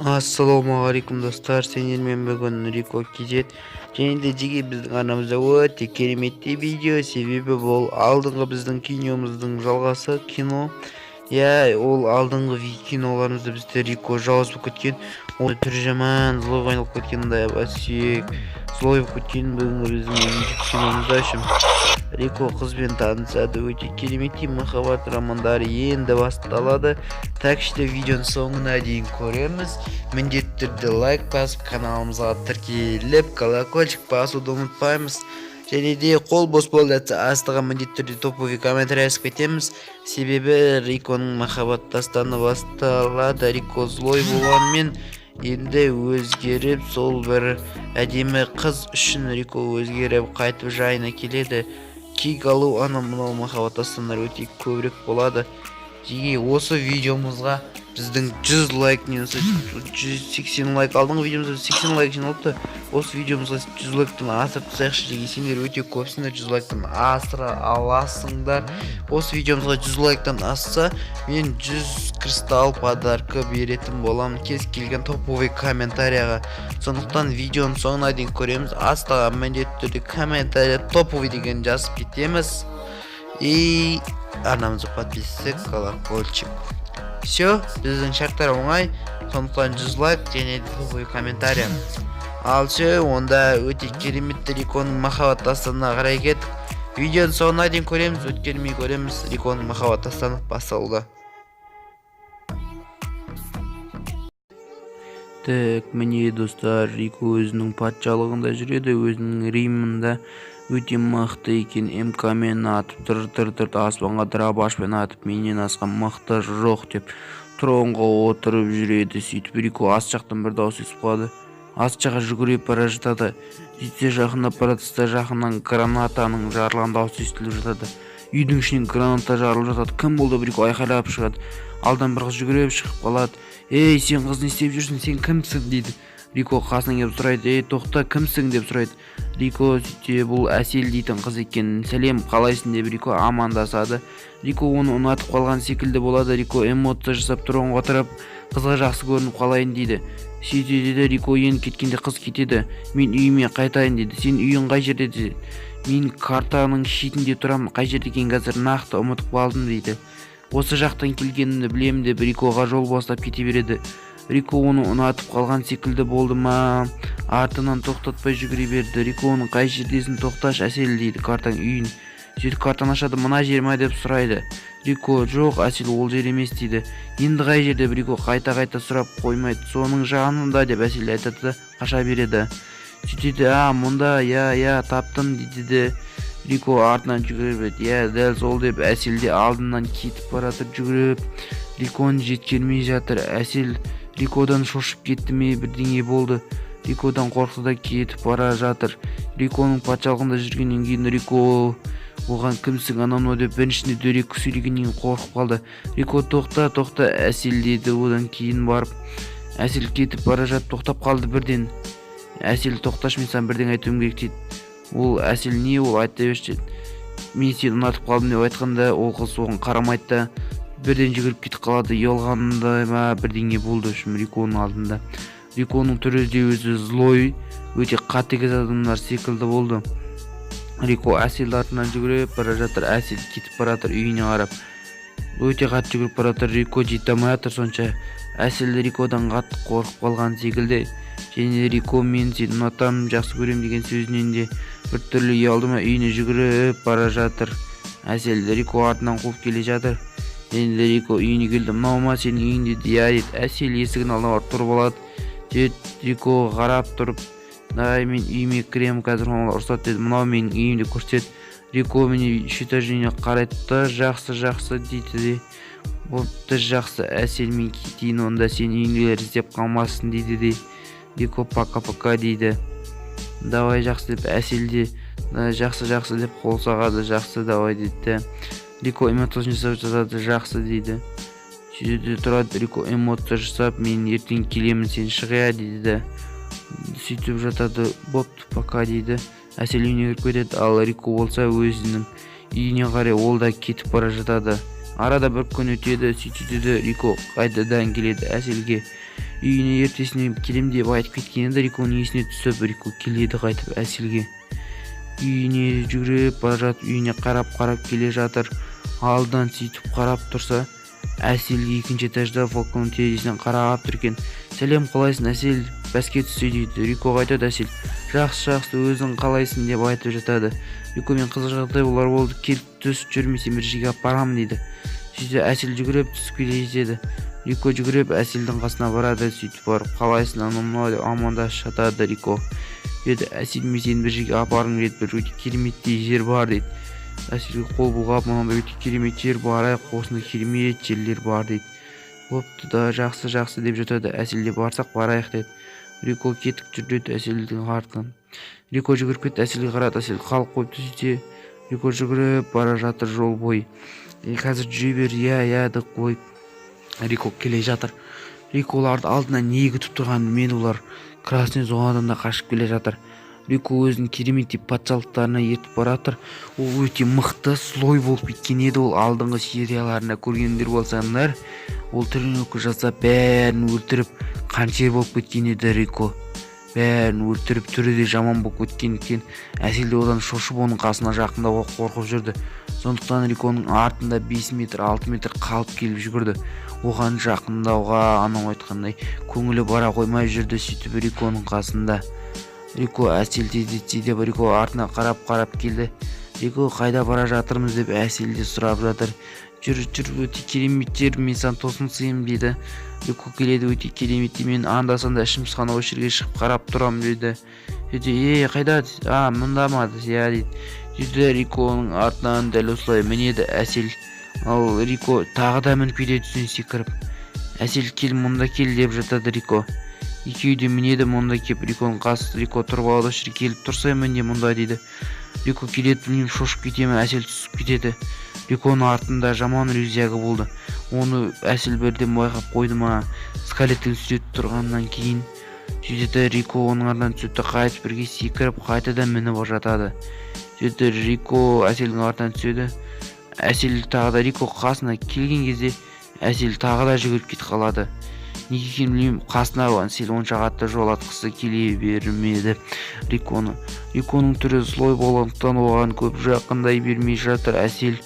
Ассалаумағалейкум, достар! Сендермен бүгін Рико KZ. Және де жеке біздің арнамызда өте кереметтей видео, себебі бұл алдыңғы біздің киномыздың жалғасы кино. Иә, ол алдыңғы киноларымызда бізде Рико жауыз болып кеткен, ол түрі жаман, злой айналып кеткен, да, сүйек злой болып кеткен. Бүгінгі біздің киномызда үшін Рико қызбен танысады, өте кереметтей махаббат романдары енді басталады. Так что видеоның соңына дейін көреміз. Міндетті түрде лайк басып, каналымызға тіркеліп, колокольчик басуды ұмытпаймыз. Және де қол бос болып жатса, астыға міндетті түрде топовый комментарий жазып кетеміз, себебі Риконың махаббат дастаны басталады. Рико злой болғанымен, енді өзгеріп, сол бір әдемі қыз үшін Рико өзгеріп, қайтып жайына келеді. Кек алу, анау мынау махаббат дастандар өте көбірек болады. Жеге осы видеомызға біздің 100 лайк, не 180 лайк, алдыңғы видеомызда 80 лайк жиналыпты. Осы видеомызға 100 лайктан асырып тастайықшы. Жеге сендер өте көпсіңдер, 100 лайктан асыра аласыңдар. Осы видеомызға 100 лайктан асса, мен 100 кристалл подарка беретін боламын кез келген топовый комментарияға. Сондықтан видеоның соңына дейін көреміз, астыға міндетті түрде комментария «топовый» деген жазып кетеміз и арнамызға подписаться, колокольчик. Все, біздің шарттар оңай, сондықтан 100 лайк және топовый комментарий. Ал все, онда өте керемет Риконың махаббат дастанына қарай кеттік. Видеоның соңына дейін көреміз, өткермей көреміз. Риконың махаббат дастаны басталды. Так, міне, достар, Рико өзінің патшалығында жүреді, өзінің Римында. Өте мықты екен, МК-мен атып, тұр тұр тұр, аспанға дробашпен атып, менен асқан мықты жоқ деп тронға отырып жүреді. Сөйтіп Рико ас жақтан бір дауыс естіп қалады, ас жаққа жүгіріп бара жатады. Сөйтсе, жақындап бара жатса, жақыннан гранатаның жарылған дауысы естіліп жатады. Үйдің ішінен граната жарылып жатады. «Кім болды?» – деп Рико айқайлап шығады. Алдан бір қыз жүгіріп шығып қалады. «Ей, сен, қыз, не істеп жүрсің? Сен кімсің?» – дейді. Рико қасына келіп сұрайды: «Ей, тоқта, кімсің?» – деп сұрайды Рико. Сөйтсе, бұл Әсел дейтін қыз екен. «Сәлем, қалайсың?» – деп Рико амандасады. Рико оны ұнатып қалған секілді болады. Рико эмоция жасап, тронға отырып, қызға жақсы көрініп қалайын дейді. Сөйтеді де, Рико енді кеткенде, қыз кетеді. «Мен үйіме қайтайын», – дейді. «Сен үйің қай жерде?» – десе, «Мен картаның шетінде тұрамын, қай жерде екенін қазір нақты ұмытып қалдым», – дейді. «Осы жақтан келгенімді білемін», – деп Рикоға жол бастап кете береді. Рико оны ұнатып қалған секілді болды ма, артынан тоқтатпай жүгіре берді. Рико оның: «Қай жердесің? Тоқташы, Әсел», – дейді. Картаның үйін. Сөйтіп картаны ашады. «Мына жер ма?» – деп сұрайды Рико. «Жоқ, Әсел, ол жер емес», – дейді. «Енді қай жер?» – деп Рико қайта қайта сұрап қоймайды. «Соның жанында», – деп Әсел айтады да, қаша береді. Сөйтеді: «А, мұнда, иә, иә, таптым», – дейді де, Рико артынан жүгіре береді. «Иә, дәл сол», – деп Әсел де алдынан кетіп бара жатыр жүгіріп. Риконы жеткермей жатыр. Әсел Рикодан шошып кетті ме, бірдеңе болды, Рикодан қорықты да, кетіп бара жатыр. Риконың патшалығында жүргеннен кейін Рико оған «кімсің», анау мынау деп біріншісінде дөрекі сөйлегеннен кейін қорқып қалды Рико. «Тоқта, тоқта, Әсел», – деді. Одан кейін барып Әсел кетіп бара жатып тоқтап қалды бірден. «Әсел, тоқташы, мен саған бірдеңе айтуым керек», – дейді ол. Әсел: «Не ол, айта берші», – деді. «Мен сені ұнатып қалдым», – деп айтқанда, ол қыз оған қарамайды да, бірден жүгіріп кетіп қалады. Ұялғандай ма, бірдеңе болды, в общем, Риконың алдында. Риконың түрі де өзі злой, өте қатыгез адамдар секілді болды. Рико Әсел артынан жүгіріп бара жатыр. Әсел кетіп бара жатыр үйіне қарап, өте қатты жүгіріп бара жатыр. Рико жете алмай жатыр сонша. Әсел Рикодан қатты қорқып қалған секілді. Және Рико «мен сені ұнатамын, жақсы көремін» деген сөзінен де біртүрлі ұялды ма, үйіне жүгіріп бара жатыр Әсел. Рико артынан қуып келе жатыр. Енді Рико үйіне келді. «Мынау ма сенің үйің?» – деді. «Иә», – деді Әсел. Есігінің алдына барып тұрып алады. Сөйтіп Рико қарап тұрып: «Давай, мен үйіме кіремін қазір, рұқсат», – деді. «Мынау менің үйім», – деп көрсетеді. Рико міне, үш этаж үйіне қарайды да, «Жақсы, жақсы», – дейді де, «Бопты, жақсы, Әсел, мен кетейін онда, сен үйіңдегілер іздеп қалмасын», – дейді де, Рико «Пока, пока», – дейді. «Давай, жақсы», – деп Әсел де «Жақсы, жақсы» деп қол соғады. «Жақсы, давай», – дейді де, Рико эмоция жасап жатады. «Жақсы», – дейді. Сөйтеді, тұрады Рико эмоция жасап. «Мен ертең келемін, сен шық, иә», – дейді де, сөйтіп жатады. «Бопты, пока», – дейді. Әсел үйіне кіріп кетеді, ал Рико болса өзінің үйіне қарай ол да кетіп бара жатады. Арада бір күн өтеді. Сөйтеді де, Рико қайтадан келеді Әселге. Үйіне ертесіне келем деп айтып кеткен еді. Риконың есіне түсіп, Рико келеді қайтып Әселге. Үйіне жүгіріп бара жатып, үйіне қарап қарап келе жатыр. Алдынан сөйтіп қарап тұрса, Әсел екінші этажда балконның терезесінен қарап тұр екен. «Сәлем, қалайсың, Әсел? Бәске түссе», — дейді. Рико айтады: «Әсел, жақсы, жақсы, өзің қалайсың?» — деп айтып жатады. Рико: «Мен қызық жағдайлар болды, келіп түс, жүр, мен сені бір жерге алып барамын», — дейді. Сөйтсе, Әсел жүгіріп түсіп келе жетеді. Рико жүгіріп Әселдің қасына барады. Сөйтіп барып, «Қалайсың?», анау мынау деп амандасып жатады Рико. Деді: «Әсел, мен сені бір жерге апарғым келеді, бір өте кереметтей жер бар», — дейді. Әселге қол бұлғап, «Мынандай өте керемет жер, барайық, осындай керемет жерлер бар», — дейді. «Бопты да, жақсы, жақсы», — деп жатады. Әсел де: «Барсақ, барайық», — деді. Рико: «Кеттік, жүр», — деді Әселдің артынан. Рико жүгіріп кетті. Әселге қарады, Әсел қалып қойыпты. Сөйтсе, Рико жүгіріп бара жатыр жол бойы. «Қазір жүре бер, иә, иә», — деп қойып, Рико келе жатыр. Рико оларды алдына не күтіп тұрғанын білмеді. Олар красный зонадан да қашып келе жатыр. Рико өзінің кереметтей патшалықтарына ертіп бара жатыр. Ол өте мықты, злой болып кеткен еді. Ол алдыңғы серияларында көргендер болсаңдар, ол тренировка жасап, бәрін өлтіріп, қаншер болып кеткен еді. Рико бәрін өлтіріп, түрі де жаман болып кеткендіктен, Әсел де одан шошып, оның қасына жақындауға қорқып жүрді. Сондықтан Риконың артында 5 метр, 6 метр қалып келіп жүгірді. Оған жақындауға, анау айтқандай, көңілі бара қоймай жүрді. Сөйтіп Риконың қасында Рико: «Әсел, тездетсе», — деп Рико артына қарап қарап келді. «Рико, қайда бара жатырмыз?» — деп Әсел де сұрап жатыр. «Жүр, жүр, өте керемет жер, мен саған тосын сыйым», — дейді. Рико келеді. «Өте керемет, мен анда санда ішім пысқан, осы жерге шығып қарап тұрамын», — дейді. Сөйтсе: «Ей, қайда? А, мында ма?» «Иә», — дейді. Сөйтсе, Риконың артынан дәл осылай мінеді Әсел. Ал Рико тағы да мініп кетеді үстіне секіріп. «Әсел, кел, мұнда кел», — деп жатады Рико. Екеуі де мінеді. Мұнда келіп, Риконың қасы, Рико тұрып алады. «Осы жерге келіп тұрсай, міне мұнда», — дейді. Рико келеді. Білмеймін, шошып кете ме, Әсел түсіп кетеді. Риконың артында жаман рюкзагі болды. Оны Әсел бірден байқап қойды ма, скелеттің суреті тұрғаннан кейін. Сөйтеді, Рико оның артынан түседі де, қайтып бірге секіріп, қайтадан мініп жатады. Сөйтеді, Рико Әселдің артынан түседі. Әсел тағы да Рико қасына келген кезде, Әсел тағы да жүгіріп кетіп қалады. Неге екенін білмеймін, қасына Әсел онша қатты жолатқысы келе бермеді Риконы. Риконың түрі злой болғандықтан, оған көп жақындай бермей жатыр Әсел.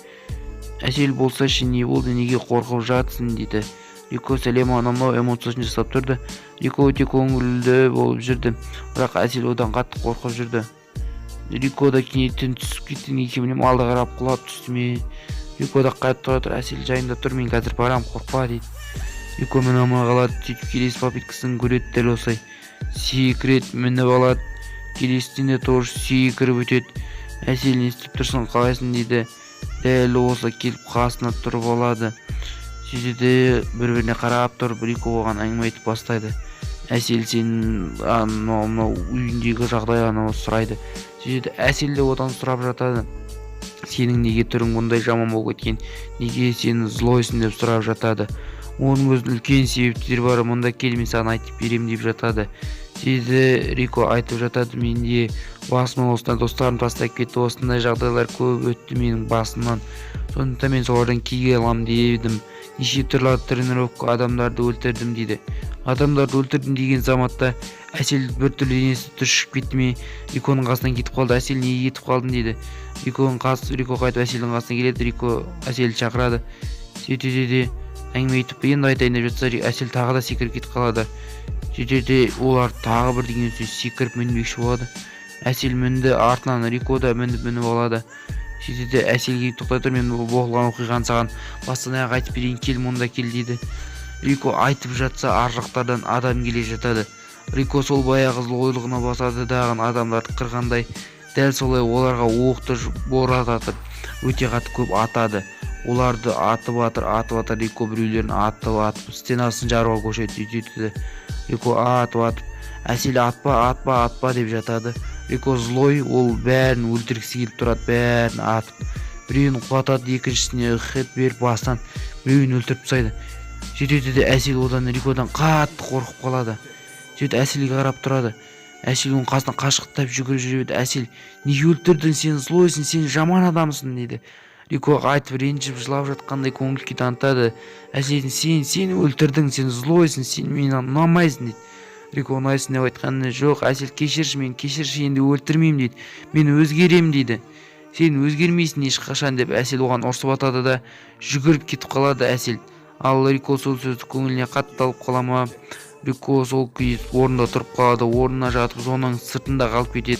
Әсел болса ше: «Не болды, неге қорқып жатсың?» — дейді. Рико сәлем, анау мынау эмоциясын жасап тұрды. Рико өте көңілді болып жүрді, бірақ Әсел одан қатты қорқып жүрді. Рико да кенеттен түсіп кетті. Неге екенін білмеймін, алды қарап құлап түсті ме. Рико да қайтып тұра тұр. «Әсел, жайында тұр, мен қазір барамын, қорықпа», — дейді. Рико міне алмай қалады. Сөйтіп келесі попыткасын көреді, дәл осылай секіреді, мініп алады. Келесісінде тоже секіріп өтеді. «Әсел, не істеп тұрсың, қалайсың?» — дейді. Дәл осылай келіп қасына тұрып алады. Сөйтеді, бір біріне қарап тұрып, Рико оған әңгіме айтып бастайды. Әсел сен анау мынау үйіндегі жағдай, анау сұрайды. Сөйтеді, Әсел де одан сұрап жатады: «Сенің неге түрің бұндай жаман болып кеткен, неге сен злойсың?» — деп сұрап жатады. Оның өзінің үлкен себептері бар, «Мұнда кел, мен саған айтып беремін», — деп жатады. Сөйтеді, Рико айтып жатады: «Менде басыма осындай достарым тастап кетті, осындай жағдайлар көп өтті менің басымнан, сондықтан мен солардан кек аламын дедім, неше түрлі тренировка, адамдарды өлтірдім», — дейді. «Адамдарды өлтірдім» деген заматта Әсел біртүрлі денесі түршігіп кетті ме, Риконың қасынан кетіп қалды. «Әсел, неге кетіп қалдың?» — дейді. Риконың қасы, Рико қайтып Әселдің қасына келеді. Рико Әселді шақырады. Сөйтеді де, әңгіме айтып, енді айтайын деп жатса, Әсел тағы да секіріп кетіп қалады. Сөйтеді де, олар тағы бірдеңе үстіне секіріп мінбекші болады. Әсел мінді, артынан Рико да мініп мініп алады. Сөйтеді де, Әселге: «Тоқтай тұр, мен болған оқиғаны саған бастан аяқ айтып берейін, кел, мұнда кел», — дейді. Рико айтып жатса, ар жақтардан адам келе жатады. Рико сол баяғы злойлығына басады дағы, адамдарды қырғандай, дәл солай оларға оқты борататып, өте қатты көп атады. Оларды атып жатыр, атып жатыр. Рико біреулерін атып атып, стенасын жаруға көшеді. Сөйтеді, Рико атып атып, Әсел: «Атпа, атпа, атпа», — деп жатады. Рико злой, ол бәрін өлтіргісі келіп тұрады. Бәрін атып, біреуін құлатады, екіншісіне хед беріп, бастан біреуін өлтіріп тастайды. Сөйтеді де, Әсел одан, Рикодан қатты қорқып қалады. Сөйтіп Әселге қарап тұрады. Әсел оның қасынан қашықтап жүгіріп жүре береді. Әсел: «Неге өлтірдің? Сен злойсың, сен жаман адамсың», — дейді. Рикоға айтып, ренжіп, жылап жатқандай көңіл күй танытады. Әселдің: Сен өлтірдің, сен злойсың, сен мені ұнамайсың», – дейді. Рико ұнайсың деп айтқанына: «Жоқ, Әсел, кешірші мені, кешірші, енді өлтірмеймін», – дейді. «Мен өзгеремін», – дейді. «Сен өзгермейсің ешқашан», – деп Әсел оған ұрсып атады да, жүгіріп кетіп қалады Әсел. Ал Рико сол сөзді көңіліне қатты алып қала ма, Рико сол күйі орнында тұрып қалады, орнына жатып, зонаның сыртында қалып кетеді.